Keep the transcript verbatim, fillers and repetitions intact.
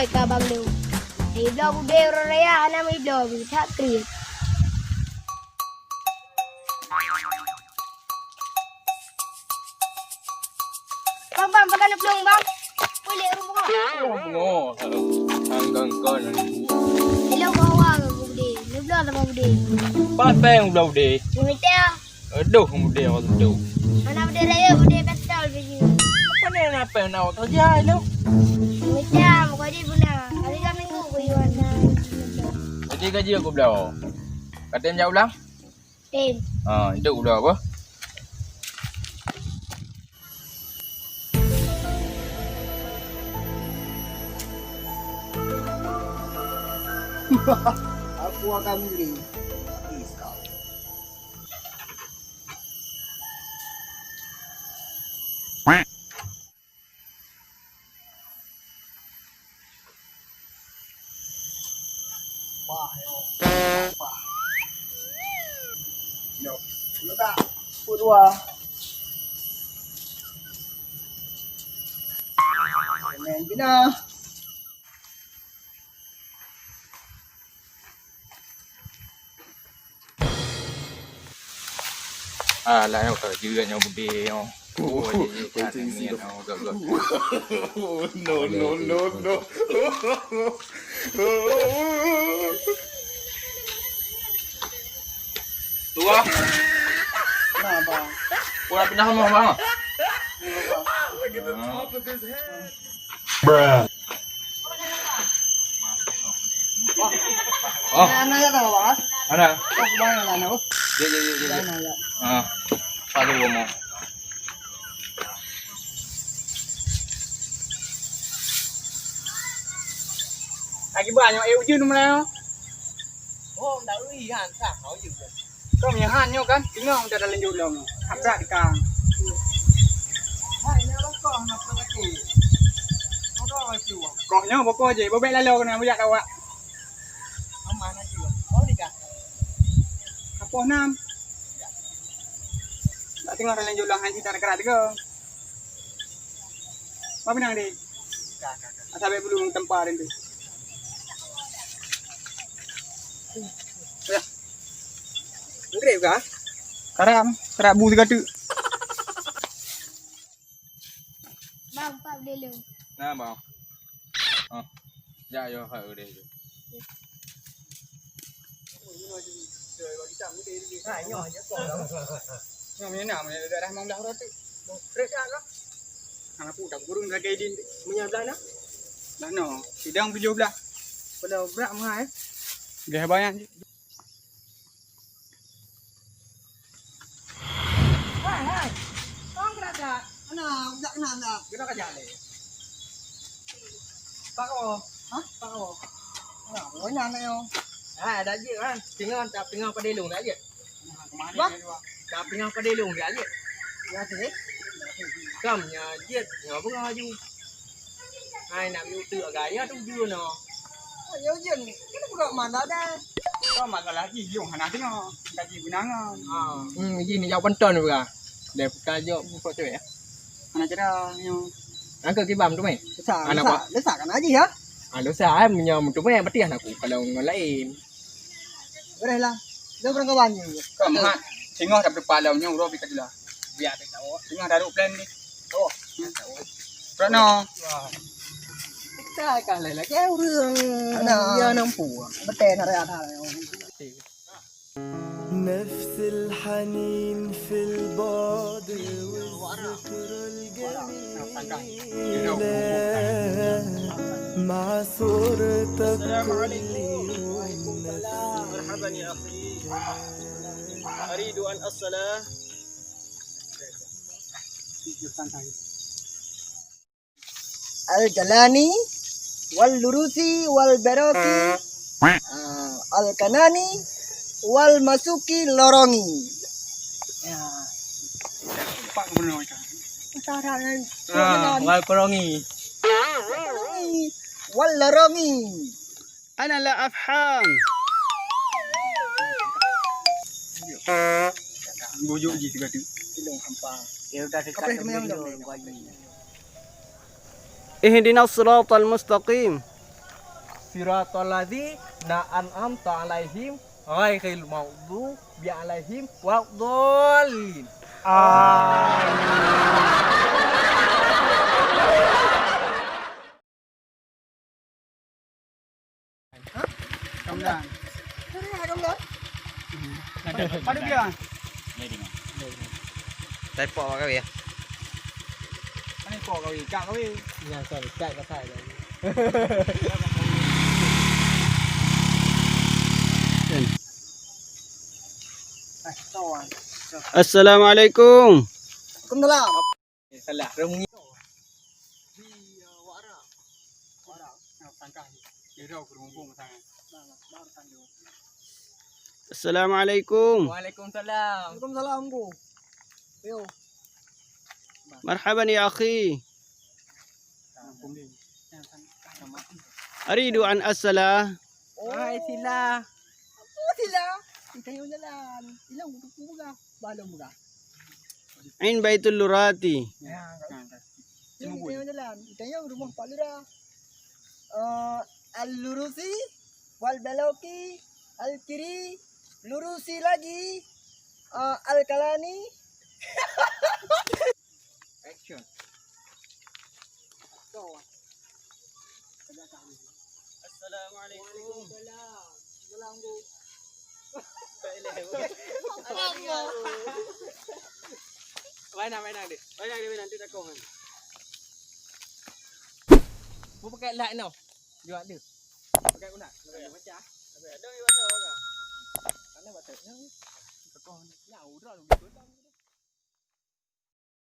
Ka Bang Leu. Ibloe budé uroe raya hana meubloe, that kriet. Bang, bang, pakai neuplueng, bang. Boleh rumoh. Rumoh. Anggang kon. Hello, bawa budé. Neubloe sama budé. Pakai neubloe budé. Meungeut ya. Aduh, budé awak tu. Mana budé raya, budé pistol biji. Apa ni nak pen awak kerja tu? Macam kau di guna. Hari kan minggu kau yuan. Jadi gaji aku belau. Katem jak ulang? Tem. Ha, itu udah apa? Aku akan beli. Wah, yo. Wah. Yo. Yo tak. Pukul dua. Main Cina. Alah, nyoe ka jeuet nyoe budé nyoe. Oh, jeuet, jeuet, jeuet, nyoe, gak, gak. No, no, no, no. Tua. Kenapa? Kurang pindah rumah, Bang. Bruh. Oh. Anak, anak ya, tahu, Bang? Mana? Oh, Bang, anak, oh. Ya, ya, ya, ya, ya. Anak, ya. Ah. Aduh, ngomong. Lagi banyak, eh, ujeuen mulai, oh. Oh, ndak ui han sah, oh, ujeuen. Kau nyan han nyoe kan, teungoh udah dalam jolong. Abrak dikang. Hai, ni apa kau nak pergi? Kau dah baca. Kau nyoe boko je, bebek lalu kena bujak awak. Aman aja. Kau ni kah? Kapoh nam. Tak tengok dalam jolong han cita dekat tiga. Apa benang deh? Asal baik belum tempat dia tu. Ya. Grab kah? Karam, serabu tiga tu. Bang, empat beli lu. Nah, bang. Ah. Ya, yo, hai udah tu. Ha, nyoh je kong. Nyoh meunyoe na, meunyoe daerah Mang Blah Roti. Terus ya lah. Hang aku tak gurung lagi din. Meunyoe belah na? Belah no. Sidang tujuh belas. Pada berat mah eh. Dah banyak. Hai, hai. Kong kena dah. Mana? Ujak kena dah. Kena kerja leh. Pak Wo. Hah? Pak Wo. Nah, pokoknya anak yo. Ah, ada je kan. Tengah tak tengah pada long dah je. Bah? Tak tengah pada long dah je. Ya sih. Kam nya jet, nya bunga aju. Hai nak yuk tu gaya tu dulu no. Ayo jen, kita buka mana dah. Kau masalah ji, yung hana tengok. Gaji benangan. Ha. Hmm, ji ni jawab penton juga. Dah buka jawab buka tu ya. Mana cara nyo? Angka kibam tu meh. Besar, anak besar. Besar kan aja ya? Ah, dosa eh, meunyoe meuteumé berarti anak aku kalau ngon lain. Beureh lah. Dia orang kawan ni. Kau mat. Singoh dah berdepan lah nyoe uroe pika jelah. Biar tak tahu. Singoh dah ruk plan ni. Oh. Rono. Kita kalah lagi orang. Ada. Ya nampu. Betul ada ada. نفس الحنين في البعد والذكرى الجميلة مع صورتك كل يوم. مرحبا يا أخي. أريد أن أصل. Al-Jalani, wal-Lurusi, wal-Beroti, ah, Al-Kanani, wal-Masuki, Lorongi. Ya. Pak gubernur itu. Utara kan. Ah, wal-Korongi. Wal-Lorongi. Ana la afham. Bujuk ji tiga tu. Tilong hampa. Ya udah dekat. Apa yang kau main? Ihdinas siratal mustaqim. Siratal ladzina an'amta 'alaihim ghairil maghdubi 'alaihim waladdallin. Amin. Kamdan. Ada dia. Taipok awak kawin ya? Mana ipok kawin? Kak kawin. Yang sorry, kak kata. Assalamualaikum. Waalaikumsalam. Salah, rong ni. Assalamualaikum. Waalaikumsalam. Waalaikumsalam, Bu. Yo. Marhaban ya akhi. Aridu an asala. Oh. Hai, sila. Apa sila? Kita yang jalan. Hilang buku buka. Balong buka. Ain Baitul Lurati. Ya. Ini kita yang jalan. Kita yang rumah Pak Lurah. Eh, Al-Lurusi, Wal Baloki, Al-Kiri, Lurusi lagi, eh, Al-Kalani. Action. Assalamualaikum. Waalaikumsalam. Salam, Bu. Mana, mana, Dek? Mana, Dek? Mana, nanti takong kan? Bu pakai lak no. Jual dia. Pakai guna. Pakai macam. Ada yang baca orang. Mana baca? Takong. Nah, udah lu gitu.